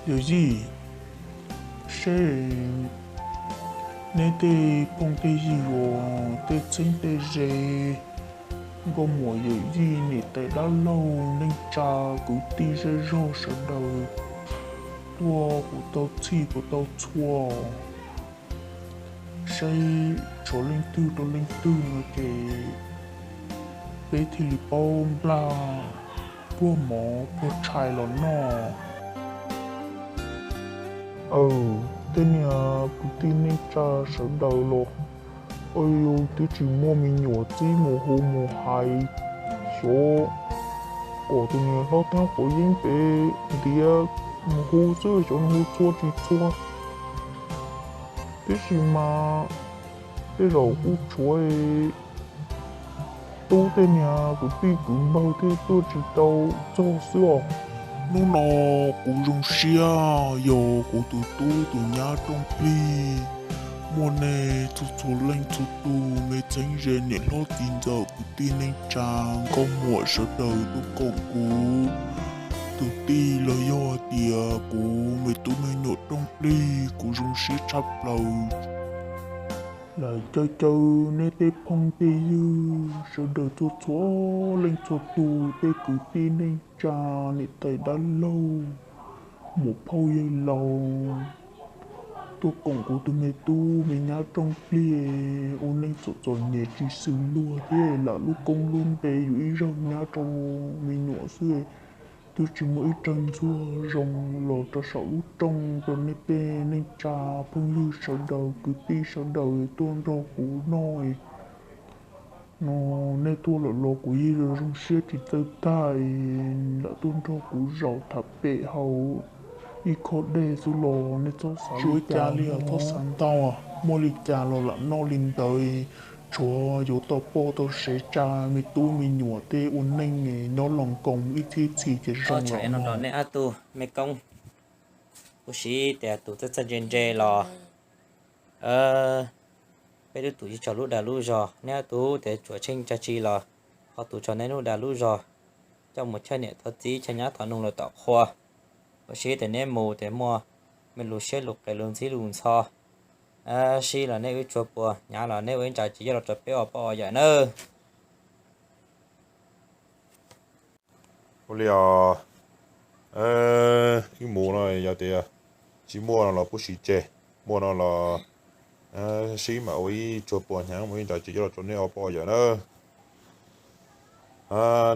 Yawm yij, seb neb tej phooj tej ywg uas tej txheeb tej ze, nkauj muam yawm yij niam tais dab laug neej tsa kwv tij zej zog sawv daws tuaj puas tau txhij puas tau txhua, saib tshuav leej twg rau leej twg no ces peb thiaj li paub nplaj puag mov puag tshais los noj. Aw, tej niag kwv tij neej tsa sawv daws los, aw, twb tsis muaj me nyuam txib mus hu mus hais, xyov kom tus niag hlob thiab quav yeeb pem ntiav mus hu xwb, xyov nws hu txhua tsis txhua. Tiam sis mas tej zaum kuj tshuav tub tej niag kwv tij kwv npawg thiaj tuaj tsis tau txog xwb os. Hnub no kuv zoo siab yog kuv tus tub tus nyab rooj plig, muaj nej txhua txhua leej txhua tus me txheeb ze niam hlob txiv ntxawm kwv tij neej tsa nkauj muam sawv daws tuaj koom kuv tus tij los yog hais tias kuv me tub me nyuam rooj plig, kuv zoo siab tshaj plaws. Lawv caw caw neb tej phooj tej ywg sawv daws txhua txhua leej txhua tus, tej kwv tij neej tsa niam tais dab laug, muam phauj yawg laus, tuaj koom kuv tus me tub me nyab rooj plig ua neej txom txom nyem tsis xws luag thiab lam lub koob lub npe yus ib zaug nyab rau me nyuam xwb, twb tsis muaj ib raws ntxuag zoo los rau saum lub rooj rau nej tej neej tsa phooj ywg sawv daws kwv tij sawv daws tuaj nrog kuv noj no. Nej tuaj lawm los kuv yeej zoo siab tsis txawj tag, lam tuaj nrog kuv zaum tham pem haus ib khob dej xwb los nej txhob xav li cas li, txhob xav ntau, muaj li cas los lam noj li ntawd. Tshuav yuav tau poj tau sev tsa me tub me nyuam tej ua neej nyob los nkoos ib txhis txhis ces zoo lawm no. Nej ob tug me koob, kuv siv tias tus txawj txawj ntse ntse los peb lub tus tsis tso lub dag lub zog, neb ob tug tias tsuas tsheej tsa tsi los ho tus tso neb lub dag lub zog, coj mus chawj niam thov txiv chawj nyab thov noog lawm tom qhua. Kuv siv tias neb mus tias muaj me lus siab lus qes lus ntxhib lus ntxhov, sib los neb ua ib tsuag puas, hnyav los neb ua ib ntsa tsis coj los rau peb ua poj ua yawm nawb. Ua li os, ib mus no yog tias tsis muaj no los pub siv tseg, muaj no los sib mam ua ib tsuag puas hnyav mus ib ntsa tsis coj los rau neb ua poj yawm nawb.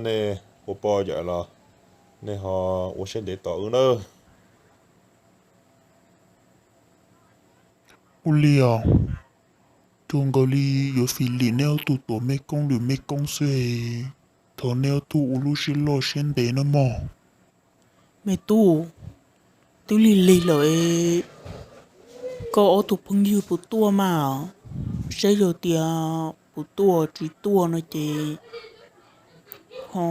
Nej ua poj yawm los nej ho ua siab ntev tos wb nawb. Ua li os, tsuas nkaus li yuav fim lim neb ob tug tuam me koob lwm me koob xwb, thov neb ob tug ua lub siab loj siab ntev nawb mog. Me tub, twb lig lig lawm, koj ob tug phooj ywg puas tuaj mas? Saib yog tias puas tuaj tsis tuaj no ces ho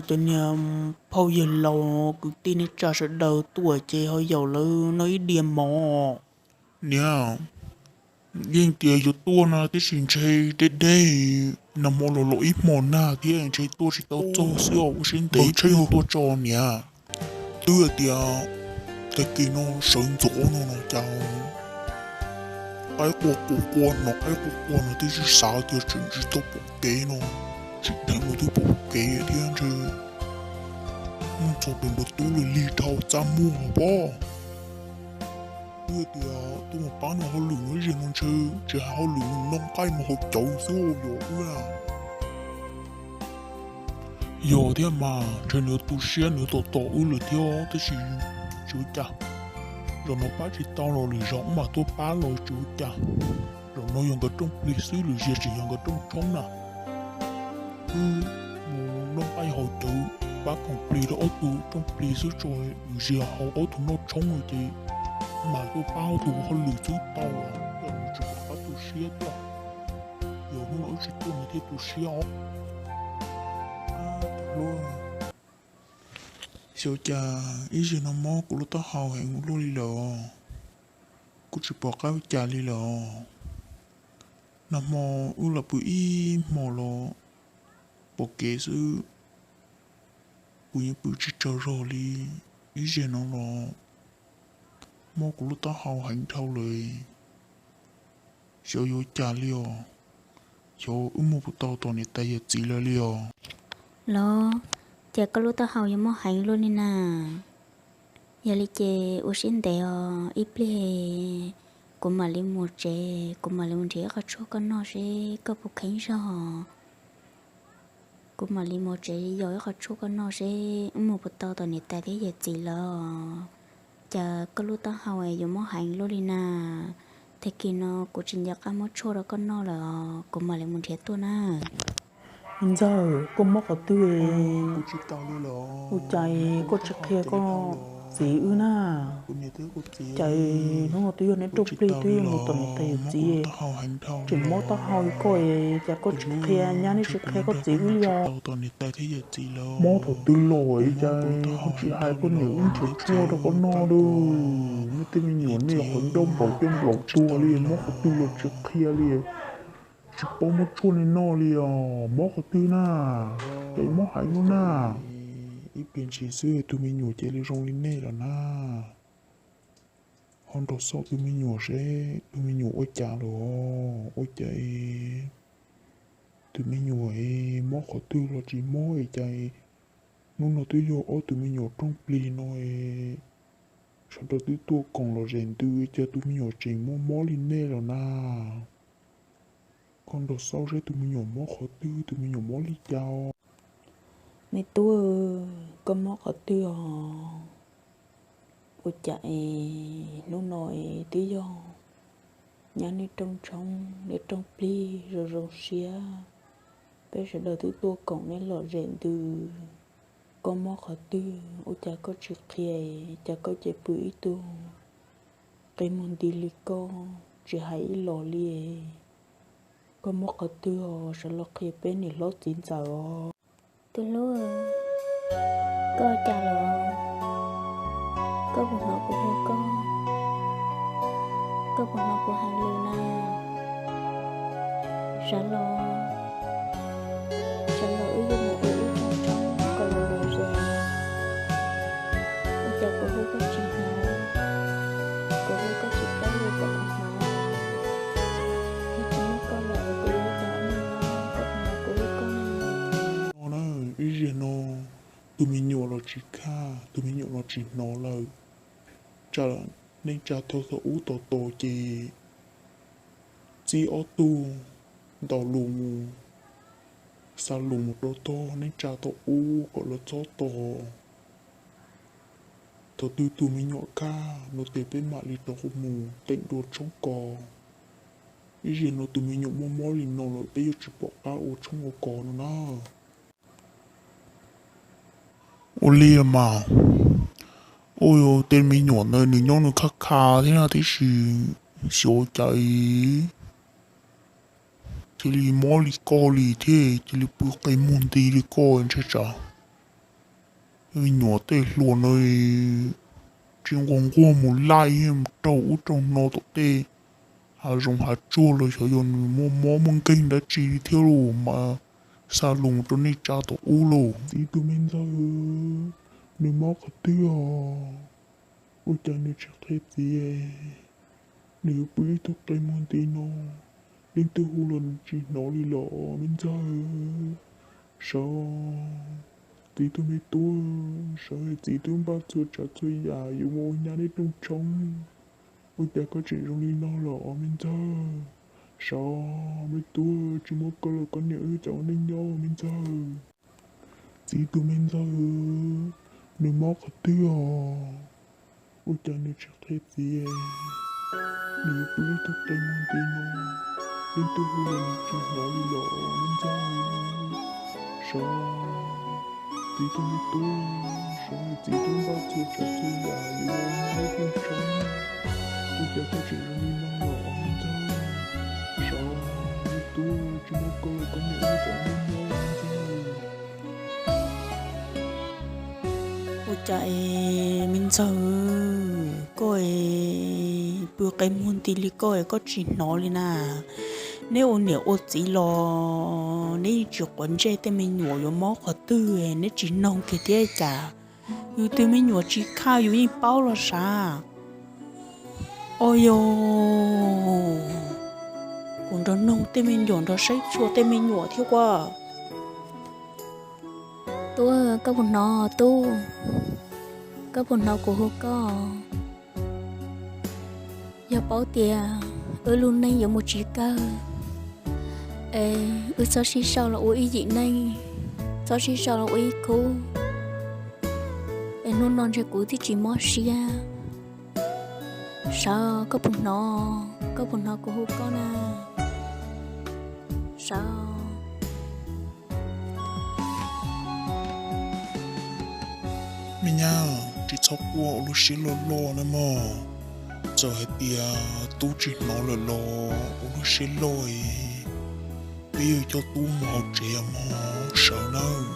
cov niag phauj yawg laus kwv tij neej tsa sawv daws tuaj ces ho yaum lawv noj ib diav mov. Niam, yeej tias yuav tuaj no tiam sis ntshe deb deb, nag hmo los los ib hmos nag thiab ntshe tuaj tsis tau txog xwb os, ua siab ntev tsheb yuav tuaj tso niam. Twb hais tias tag kis no sawv ntxov no no cas qaib qua qua qua no, qaib qua qua no twb tsis xav tias tseem tsis tau pom kev no, tsis dheev los twb pom kev thiab ntshe muaj txog pem npawg tub li lig dhau txaj muag pob. Twb tias tuaj mus pab nws hauj lwm no ib zaug no ntshe tsis hais hauj lwm, noj nqaij mus haus cawv xwb yog wb. Yog thiab mas, ntshe nws tu siab nws tos tos wb lawm thiab tab sis tsis ua cas. Zaum no pab tsis tau los lwm zaus wb mam tuaj pab los tsis ua cas. Zaum no yog nkawd rooj plig xwb, lwm zaus tseem yog nkawd rooj tshoob na. Wb mus noj nqaij haus cawv pab khoom plig rau ob tug rooj plig xwb, tso lwm zaus haus ob tug noj tshoob ces mam tuaj pab ob tug hauj lwm xwb tau, yog mus tsis pom qab tu siab tuaj. Yog hnub no wb tsis tuaj nws thiaj tu siab os. Xyov cas ib zaug no mob kuv lub taub hau heev luaj li lawm, kuv tsis pom qab ua cas li lawm. Nag hmo wb los pw ib hmo los pom kev xwb, kuv yeej pw tsis tsaug zog li. Ib zaug no los mob kuv lub taub hau heev dhau lawm, xyov yuav cas li os. Xyov wb muaj puas tau tom niam tais yawm txiv lawv li os. Los, cas koj lub taub hau yuav mob heev luaj li na? Yog li ces ua siab ntev os, ib pliag kuv mam li mus tsev, kuv mam li mus nrhiav ib qho tshuaj koj noj seb koj puas kheev zog. Kuv mam li mus tsev yos ib qho tshuaj koj noj seb wb muaj puas tau tom niam tais thiab yawm txiv lawv. Cas koj lub taub hau yuav mob heev luaj li na? Tag kis no kuv tsis nco qab muab tshuaj rau koj noj lawm os, kuv mam li mus nrhiav tuaj na. Me ntxawg, koj mob qhov twg? Ua cas koj tsis qhia koj txiv wb na? Cas hnub no twb yog neb rooj plig twb mus tom niam tais yawm txiv, tseem mob taub hau li koj, cas koj tsis qhia, nyab neb tsis qhia koj txiv wb li os? Mob qhov twg los cas ho tsis hais poj niam wb nrhiav tshuaj rau koj noj lawm. Nej tej me nyuam nej qhov ncauj nplaum coj nplaum tuag li, mob qhov twg los tsis qhia li. Tsis paub muab tshuaj li noj li os, mob qhov twg na? Cas mob heev lub na? Ib pliag ntshis xwb tus me nyuam cia li zoo li nej lawm na. Ho nrog xauj tus me nyuam seb tus me nyuam ua cas lawm, ua cas tus me nyuam mob qhov twg los tsis mob es cas hnub no twb yog ob tus me nyuam rooj plig no es sawv daws twb tuaj koom los zem ntws cas tus me nyuam tseem mob mob li nej lawm na. Koj nrog xauj seb tus me nyuam mob qhov twg, tus me nyuam mob li cas os. Me tub, koj mob qhov twg os? Ua cas es hnub no es twb yog nyab nej rooj tshoob, nej rooj plig zoo zoo siab, peb sawv daws twb tuaj koom nej los zem ntws. Koj mob qhov twg ua cas koj tsis qhia, cas koj cia pw ib tug qe muag nti li koj tsis hais ib los li? Koj mob qhov twg os, sawv los qhia peb niam hlob txiv ntxawm os. Tus hlub, koj cas los? Koj puas hnov kuv hu koj? Koj puas hnov kuv hais lus na? Sawv los, sawv los wb yuav mus ua ib rooj tshoob kom los lom zem. Ua cas kuv hu koj tsis hnov? Kuv hu koj tsis paub li, koj puas hnov? Yog tsis muaj koj lawm kuv yuav ua cas ua neej nyob, koj puas hnov kuv hu koj? No na, ib zaug no tus me nyuam los tsis khaj, tus me nyuam los tsis hnov lawm. Tsam neej tsa thaum ub tos tos ces txib ob tug ntaus lus mus, xa lus mus rau tog neej tsa thaum ub kom lawv txhob tos. Thaum twg tus me nyuam khaj no ces peb mam li rov mus teem dua tshoob kos. Ib zaug no tus me nyuam mob mob li no lawm peb yuav tsis pom qab ua tshoob ua kos no na. Ua li mas, ua tej me nyuam ntawd nws nyob nws khaj khaj thiab na, tiam sis xyov cas cia li mob li koj li thiab cia li pw qe muag nti li koj ntshe tsam me nyuam tej hluas no tsis nquag nquag mus laij mus raug ub raug no tom tej hav zoov hav tsuag los xyov yog nws muaj mob muaj nkeeg dab tsi li thiab lauj, mas xa lus rau neej tsa tom ub lauj. Txiv tus me ntxawg, nws mob qhov twg os? Ua cas nws tsis qhia txiv? Nws yuav pw ib tug qe muag nti no, leej twg hu los nws tsis hnov li los me ntxawg. Sawv, txiv tus me tub, sawv, txiv twb npaj txhua tsav txhua yam yuav mus ua nyab nej rooj tshoob, ua cas koj tseem zoo li no los me ntxawg? Sawv, me tub, tsis muaj koj los koj niam wb cas ua neej nyob me ntxawg. Txiv tus me ntxawg, nws mob qhov twg os? Ua cas nws tsis qhia txiv, nws yuav pw ib tug qe muag nti no, leej twg hu los nws tsis hnov li los me ntxawg. Sawv, txiv tug me tub, sawv, txiv tub npaj txhua tsav txhua yam yuav los nyob ib tug tseeb, ua cas koj tseem zoo li no los me ntxawg. Sawv, me tub, tsis muaj koj los koj niam ua cas nyob nyob me ntxawg. Ua cas es me ntxawg, koj es pw qe muag nti li koj es koj tsis hnov li na? Neb ua niam ua txiv los neb yeej tsis quav ntsej tej me nyuam yuav mob qhov twg, neb tsis noog kiag thiab cas? Yus tus me nyuam tsis khaj yus yeej paub los sav. Ua yog kuv nrog noog tej me nyuam, nrog saib txhua tej me nyuam thiab ua. Tub, koj puas hnov tub? Koj puas hnov kuv hu koj? Yog paub tias wb lub neej yuav mus tsis kawg, es wb txhob sib sau los ua ib yim neej, txhob sib sau los ua ib khub, es hnub no ntshe kuv twb tsis mob siab. Sawv, koj puas hnov, koj puas hnov kuv hu koj na? Sawv. Me nyab, tsis txhob quaj ua lub siab loj loj na mog. Txawm hais tias tub tsis hnov lawm los ua lub siab loj, peb yuav coj tub mus hauv tsev mog, sawv nawb.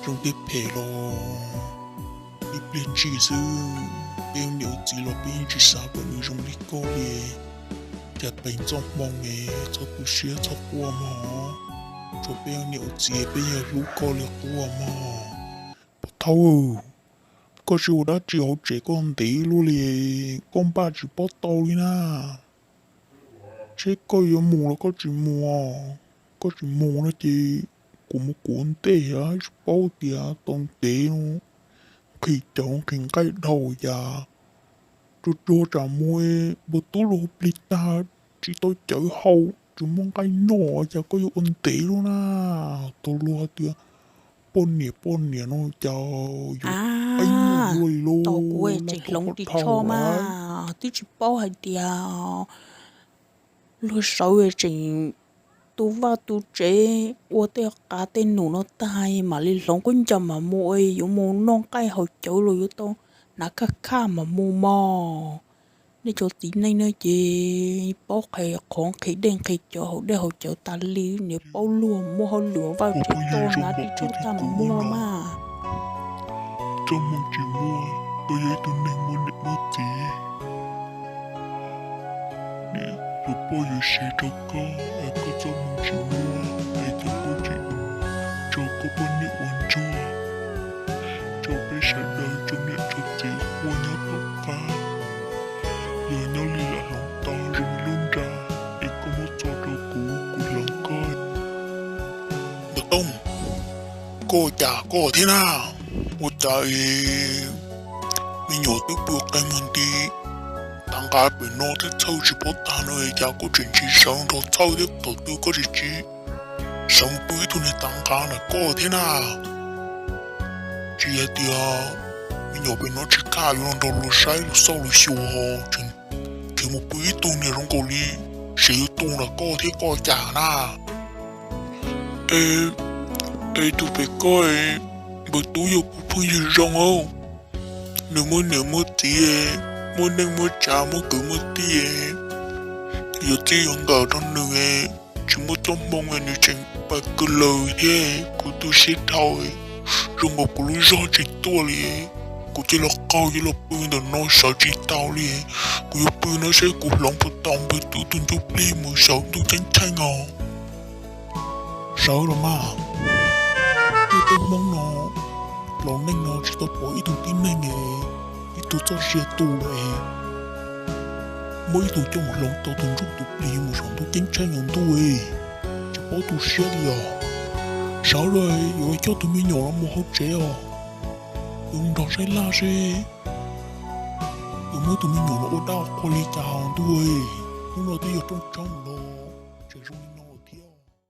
Zoo thiab phem los ib pliag ntsis xwb, peb ua niam ua txiv los peb yeej tsis xav kom nws zoo li koj li. Cas teev txoj hmoo es txhob tu siab txhob quaj mog, tsuas peb ua niam ua txiv peb yeej hlub koj li quaj mog. Pov Thauj, koj tsis ua dab tsi hauv tsev koj ntev luaj li, koj npaj tsis paub tau li na. Seb koj yuav mus los koj tsis mus, koj tsis mus no ces kuv mus kuv ua ntej, tsis paub tias tau ntev no, nqhis cawv nqhis nqaij dhau cas, tsuag tsuag tsam muaj npawg tub los hu plig tag, tsis tau cawv haus, tsis muaj nqaij noj cas koj yuav ua ntev luaj na. Tau luag hais tias poj niam poj niam no cas yuav qeeb luaj li lauj, tau kuv tseem hloov ris tsho mas twb tsis paub hais tias luag sawv tseem tu vaj tu tsev ua tej qav tej num no tag mam li hloov khaub ncaws mam mus, yuav mus noj nqaij haus cawv los yuav tau hnav khaj khaj mam mus mog. Nej cov txiv neej no ces paub qhov nqhis dej nqhis cawv haus dej haus cawv tas li, niam paub luag muaj hauj lwm vaj tsev tuaj hnav ris tsho tag mam mus mas. Txoj hmoo tsis muaj, koj yog ib tug neeg muaj niam muaj txiv, niam yuav poj yuav sev rau koj, es koj txoj hmoo tsis muaj es koj tsis tso koj poj niam ua ntsuag, tso peb sawv daws tso niam tso txiv quaj nyob tom qab. Yog nyob li lam hloov tau zoo li lub nra, es koj muab txo rau kuv, kuv hloov koj. Npawg Tooj, koj cas koj thiab na? Ua cas me nyuam twb pw qe muag nti tav nqa pem no thiab txhawj tsis paub tag no, cas koj tseem tsis sawv nrog txhawj thiab, thaum twg koj tseem tsis sawv mus pw ib tug niag tav nqa na koj thiab na? Tsis hais tias me nyuam pem no tsis khaj yuav los nrog luag saib luag xauj luag xyuas, tseem khiav mus pw ib tug niag zoo nkaus li sev yuav tu na koj thiab koj cas na? Es tus pem koj, npawg tub yog kuv phooj ywg zoo, nws muaj niam muaj txiv, muaj neej muaj tsav muaj kwv muaj tij, yuav txij yuav nkawm rau nws, tsis muaj txoj hmoo nws tseem pais kwv lawm thiab. Kuv tu siab dhau, zoo nkaus kuv lub zog tsis tuaj li. Kuv cia los qaug cia los pw ntawm no sawv tsis tau li. Kuv yuav pw no seb kuv hloov puas tau npawg tub tus ntsuj plig mus saum ntuj ceeb tsheej os. Sawv los mas, tej tub Hmoob no, laus neej no tsis tau pom ib tug tib neeg, ib tug txoj sia tu lawm, muab ib tug coj mus hloov tau tus ntsuj tus plig mus saum ntuj ceeb tsheej ntuj, tsis paub tu siab li os. Sawv los yuav coj tus me nyuam no mus hauv tsev os, yuav nrog saib laj seb yuav muab tus me nyuam no ua dab ua qhua li cas ntuj. Hnub no twb yog rooj tshoob los tseem zoo li